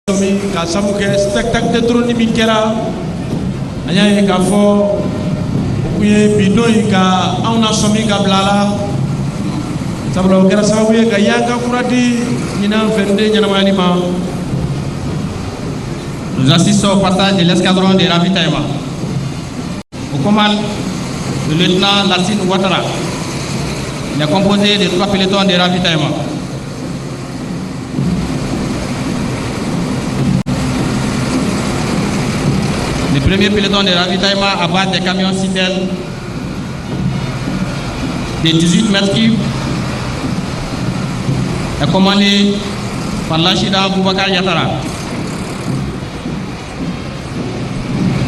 Sɔmi ka sabu kɛ spectacle de drone min kɛra, an y'a ye k'a fɔ o kun ye bi don in ka anw na sɔmi ka bila a la, sabula o kɛra sababu ye ka yanka kura di ɲinan 22 ɲɛnamayali ma. Nous assistons au passage de l'escadron de ravitaillement. Aux commandes, le lieutenant Lassine Ouattara. Il est composé de trois pelotons de ravitaillement. Le premier peloton de ravitaillement à base des camions citernes de 18 mètres cubes est commandé par l'adjudant Boubacar Yattara.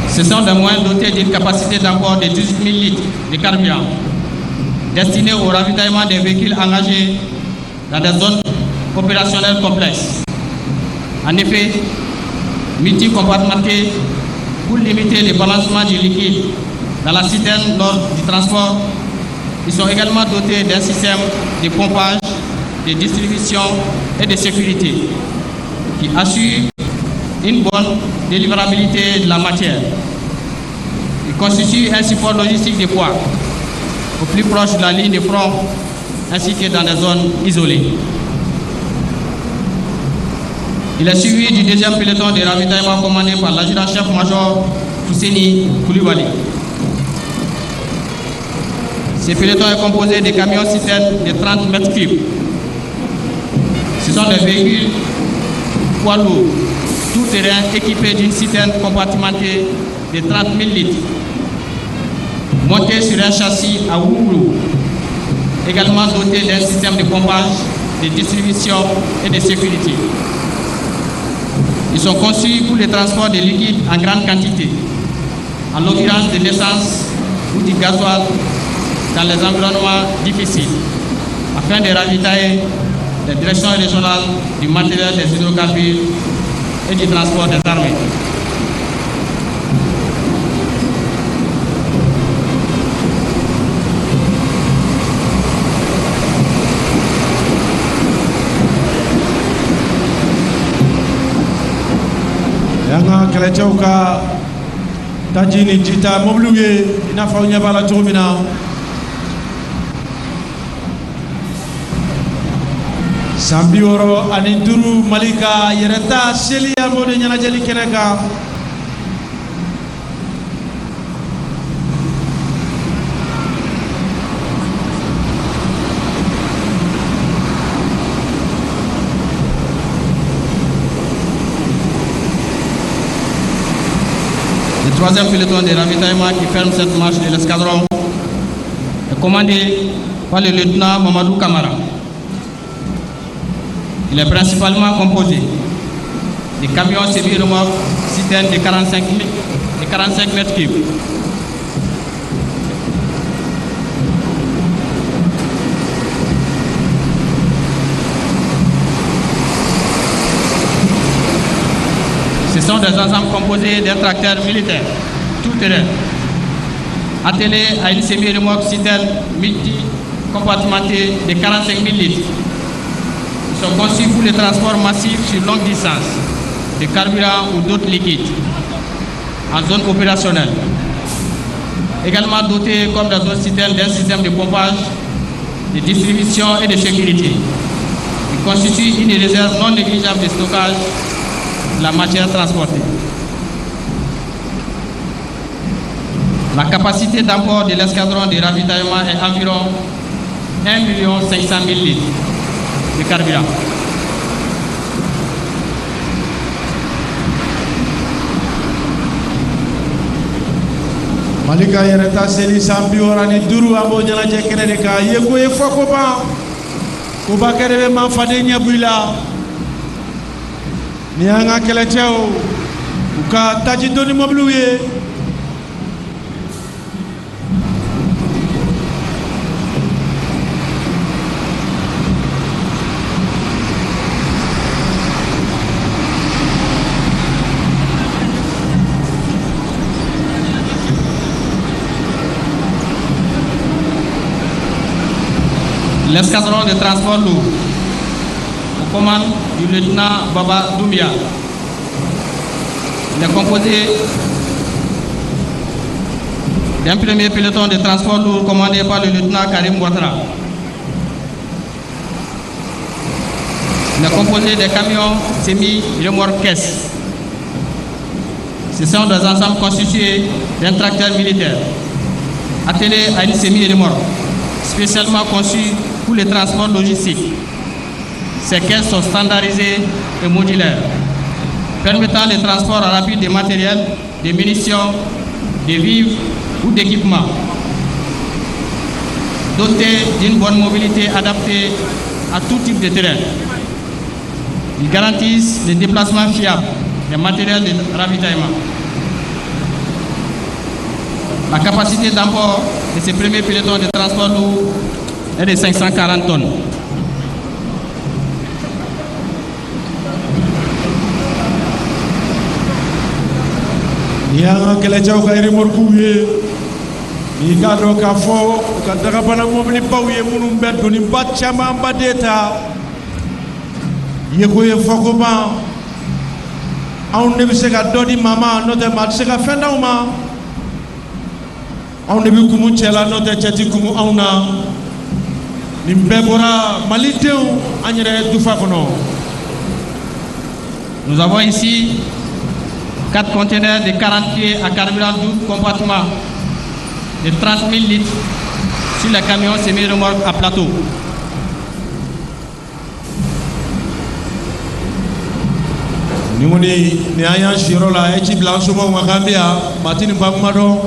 Ce sont des moyens dotés d'une capacité d'emport de 18 000 litres de carburant, destinés au ravitaillement des véhicules engagés dans des zones opérationnelles complexes. En effet, multi-compartimentés pour limiter le balancement du liquide dans la citerne lors du transport, ils sont également dotés d'un système de pompage, de distribution et de sécurité qui assure une bonne délivrabilité de la matière. Il constitue un support logistique de poids au plus proche de la ligne de front ainsi que dans des zones isolées. Il est suivi du deuxième peloton de ravitaillement commandé par l'adjudant-chef-major Fousseni Koulibaly. Ce peloton est composé de camions citernes de 30 mètres cubes. Ce sont des véhicules poids lourds, tout terrain équipés d'une citerne compartimentée de 30 000 litres, montés sur un châssis à roues, également doté d'un système de pompage, de distribution et de sécurité. Ils sont conçus pour le transport de liquides en grande quantité, en l'occurrence de l'essence ou du gasoil dans les environnements difficiles, afin de ravitailler les directions régionales du matériel des hydrocarbures et du transport des armées. Y'an ka kɛlɛcɛw ka taji ni jita mobiliw ye, i n'a fɔ aw ɲɛ b'a la cogo min na. San 65 Mali ka yɛrɛta seli, an b'o de ɲɛnajɛli kɛnɛ kan. Le troisième peloton de ravitaillement qui ferme cette marche de l'escadron est commandé par le lieutenant Mamadou Kamara. Il est principalement composé de camions semi-remorques citernes de 45 mètres cubes. Ce sont des ensembles composés d'un tracteur militaire, tout terrain, attelé à une semi-remorque citerne multi-compartimentée de 45 000 litres. Ils sont conçus pour le transport massif sur longue distance de carburant ou d'autres liquides en zone opérationnelle. Également dotés, comme dans d'autres citernes, d'un système de pompage, de distribution et de sécurité. Ils constituent une réserve non négligeable de stockage de la matière transportée. La capacité d'emport de l'escadron de ravitaillement est environ 1 500 000 litres de carburant. Mali ka yɛrɛta seli san 65, an b'o ɲɛnajɛ kɛnɛ de kan. Ye ko ye fɔ ko ban koba kɛ de bɛ maa faden ɲɛ bɔ i la. Nin y'an ka kɛlɛcɛw u ka taji doni mobiliw ye. L'escadron de transport lourd, aux commandes du lieutenant Baba Doumbia, Il est composé d'un premier peloton de transport lourd commandé par le lieutenant Karim Ouattara. Il est composé des camions semi-remorques-caisses. Ce sont des ensembles constitués d'un tracteur militaire attelé à une semi-remorque spécialement conçue pour le transport logistique. Ces caisses sont standardisées et modulaires, permettant le transport rapide de matériel, de munitions, de vivres ou d'équipements. Dotés d'une bonne mobilité adaptée à tout type de terrain. Ils garantissent le déplacement fiable des matériels de ravitaillement. La capacité d'emport de ce premier peloton de transport lourd est de 540 tonnes. Ni y'an ka kɛlɛcɛw ka remorquew ye, n'i k'a dɔn k'a fɔ u ka dagabana mɔbilibaw ye minnu bɛ doniba camanba de ta yeko ye fɔkoban. Anw de bɛ se ka dɔ di maa ma, n'o tɛ maa tɛ se ka fɛn d'anw ma. Anw de bɛ kumu cɛ la, n'o tɛ cɛ tɛ kumu anw na. Nin bɛɛ bɔra malidenw an yɛrɛ dufa kɔnɔ. Nous avons ici quatre conteneurs de 40 pieds à carburant double compartiment de 30 000 litres sur les camions semi-remorques à plateau. Nin kɔni, nin an y'an siyɔrɔ la, a ye ci bila an somɔgɔw ma k'an bɛ yan. Maa ti nin ba kuma dɔn.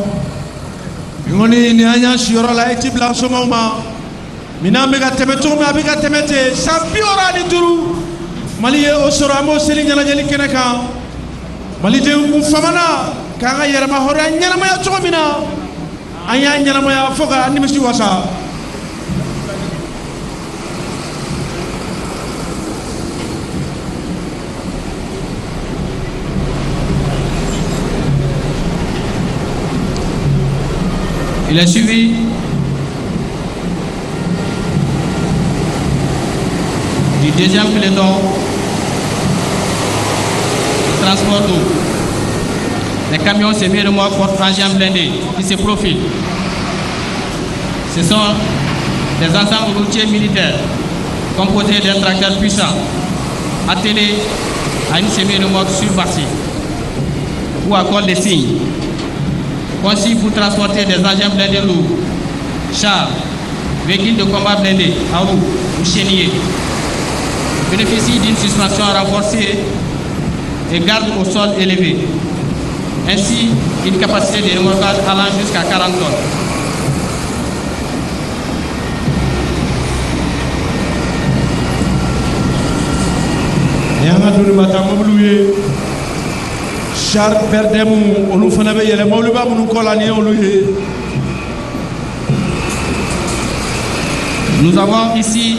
Nin kɔni, nin an y'an siyɔrɔ la, a ye ci bila an somɔgɔw ma. Minɛn bɛ ka tɛmɛ cogo min, a bɛ ka tɛmɛ ten. San 65, Mali ye o sɔrɔ. An b'o seli ɲɛnajɛli kɛnɛ kan. Malidenw kun famana k'an ka yɛrɛma hɔrɔnya ɲɛnamaya cogo min na, an y'a ɲɛnamaya fo ka nimisi wasa. Il est suivi du deuxième peloton de transport d'eau. Les camions semi-remorques porte-engins blindés qui se profilent. Ce sont des ensembles routiers militaires composés d'un tracteur puissant attelé à une semi-remorque surbaissée ou à col de cygne, conçu pour transporter des engins blindés lourds, chars, véhicules de combat blindés à roues ou chenillés. Bénéficie d'une suspension renforcée et garde au sol élevé, ainsi une capacité de remorquage allant jusqu'à 40 tonnes. Nin y'an ka donibata mɔbiliw ye, char BRDM. Olu fana bɛ yɛlɛ mɔbiliba minnu kɔ la, nin ye olu ye. Nous avons ici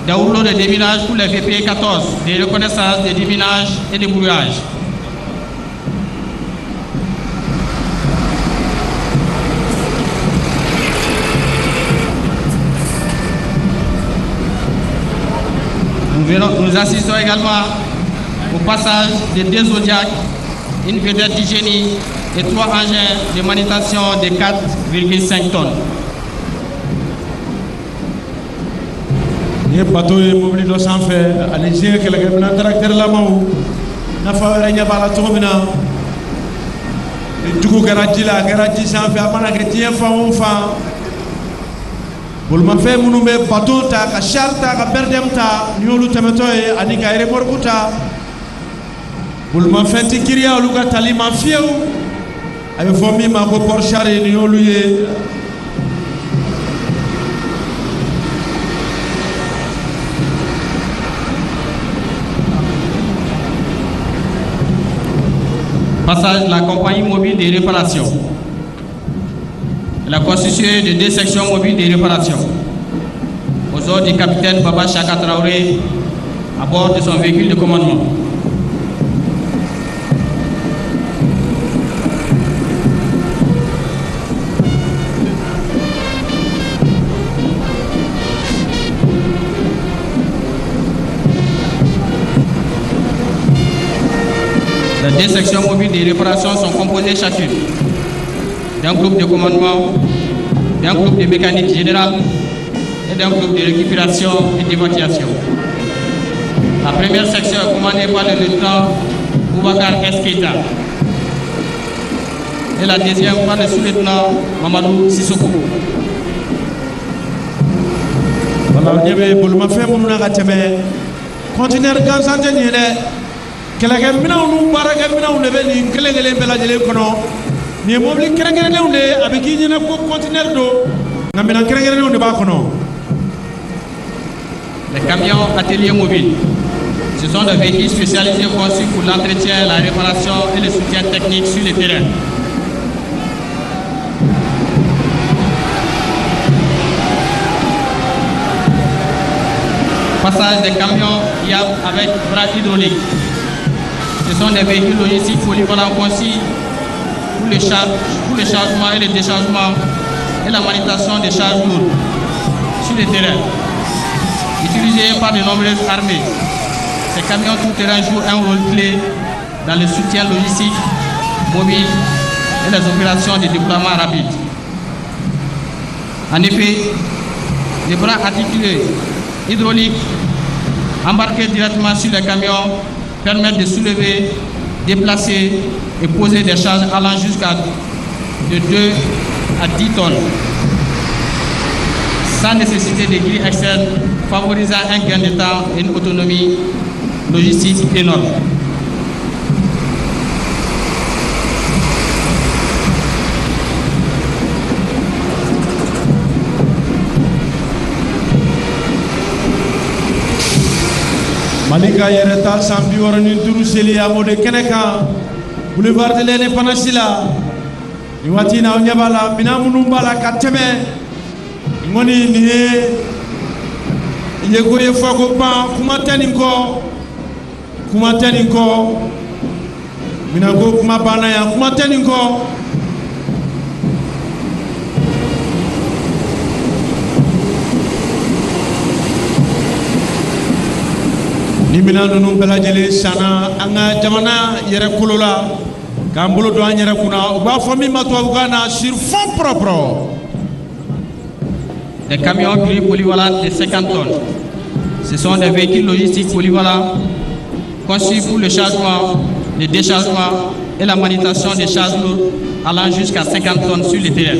des rouleaux de déminage pour les VP 14, de reconnaissance, de déminage et de brouillage. Nous assistons également au passage de deux Zodiacs, une vedette du génie et trois engins de manutention de 4,5 tonnes. Nin ye bateau ye mobili dɔ sanfɛ ani diɲɛ kɛlɛkɛminɛn tracteur-lamaw. N'a fɔ aw yɛrɛ ɲɛ b'a la cogo min na, ni jugu kɛra ji la, a kɛra ji sanfɛ, a mana kɛ diɲɛ fan o fan, bolimafɛn minnu bɛ bateau ta, ka char ta, ka BRDM ta, nin y'olu tɛmɛtɔ ye, ani ka remorque ta. Bolimafɛn ti giriya olu ka tali ma fiyewu. A bɛ fɔ min ma ko porte-char, nin y'olu ye. Passage de la compagnie mobile de réparation. Elle est constituée de deux sections mobiles de réparation. Aux ordres du capitaine Baba Chaka Traoré à bord de son véhicule de commandement. Les deux sections mobiles de réparation sont composées chacune d'un groupe de commandement, d'un groupe de mécanique générale et d'un groupe de récupération et d'évacuation. La première section est commandée par le lieutenant Boubacar S. Keita et la deuxième par le sous-lieutenant Mamadou Sissoko. Wala ɲɛ bɛ bolimafɛn minnu na ka tɛmɛ, conteneur gansan tɛ nin ye dɛ. Kɛlɛkɛminɛnw n'u baarakɛminɛnw de bɛ nin kelen kelen bɛɛ lajɛlen kɔnɔ. Nin ye mobili kɛrɛnkɛrɛnnenw de ye. A bɛ k'i ɲɛna ko conteneur don, nka minɛn kɛrɛnkɛrɛnnenw de b'a kɔnɔ. Les camions ateliers mobiles. Ce sont des véhicules spécialisés conçus pour l'entretien, la réparation et le soutien technique sur le terrain. Passage des camions YAB avec bras hydrauliques. Ce sont des véhicules logistiques polyvalents conçus pour le chargement et le déchargement et la manutention des charges lourdes sur le terrain. Utilisés par de nombreuses armées, ces camions tout-terrain jouent un rôle clé dans le soutien logistique, mobile et les opérations de déploiement rapide. En effet, les bras articulés hydrauliques embarqués directement sur les camions permettent de soulever, déplacer et poser des charges allant jusqu'à de 2 à 10 tonnes, sans nécessité de grille externe, favorisant un gain de temps et une autonomie logistique énorme. Mali ka yɛrɛta san 65 seli, a b'o de kɛnɛ kan, boulevard de l'Indépendance la nin waati in na. Aw ɲɛ b'a la, minɛn minnu b'a la ka tɛmɛ nin kɔni, nin ye yeko ye fɔ ko ban. Kuma tɛ nin kɔ, kuma tɛ nin kɔ. Minɛnko kuma banna yan, kuma tɛ nin kɔ. Ni minɛn ninnu bɛɛ lajɛlen sanna an ka jamana yɛrɛ kolo la, k'an bolo don an yɛrɛ kunna, u b'a fɔ min ma tubabukan na sur fonds propres. Des camions grues polyvalents de 50 tonnes. Ce sont des véhicules logistiques polyvalents conçus pour le chargement, le déchargement et la manutention des charges lourdes allant jusqu'à 50 tonnes sur le terrain.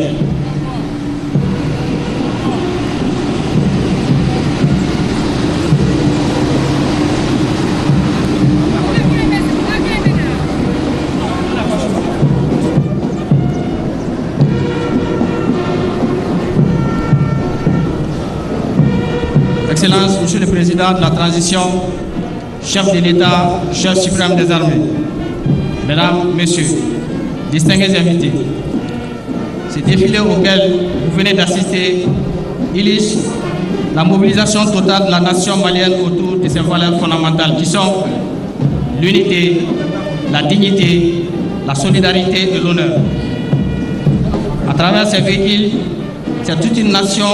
Excellence, Monsieur le Président de la Transition, chef de l'État, chef suprême des armées, Mesdames, Messieurs, distingués invités, ce défilé auquel vous venez d'assister illustre la mobilisation totale de la nation malienne autour de ses valeurs fondamentales qui sont l'unité, la dignité, la solidarité et l'honneur. À travers ces véhicules, c'est toute une nation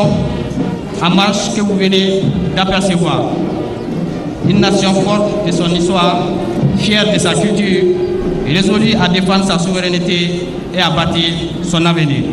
en marche que vous venez d'apercevoir. Une nation forte de son histoire, fière de sa culture et résolue à défendre sa souveraineté et à bâtir son avenir.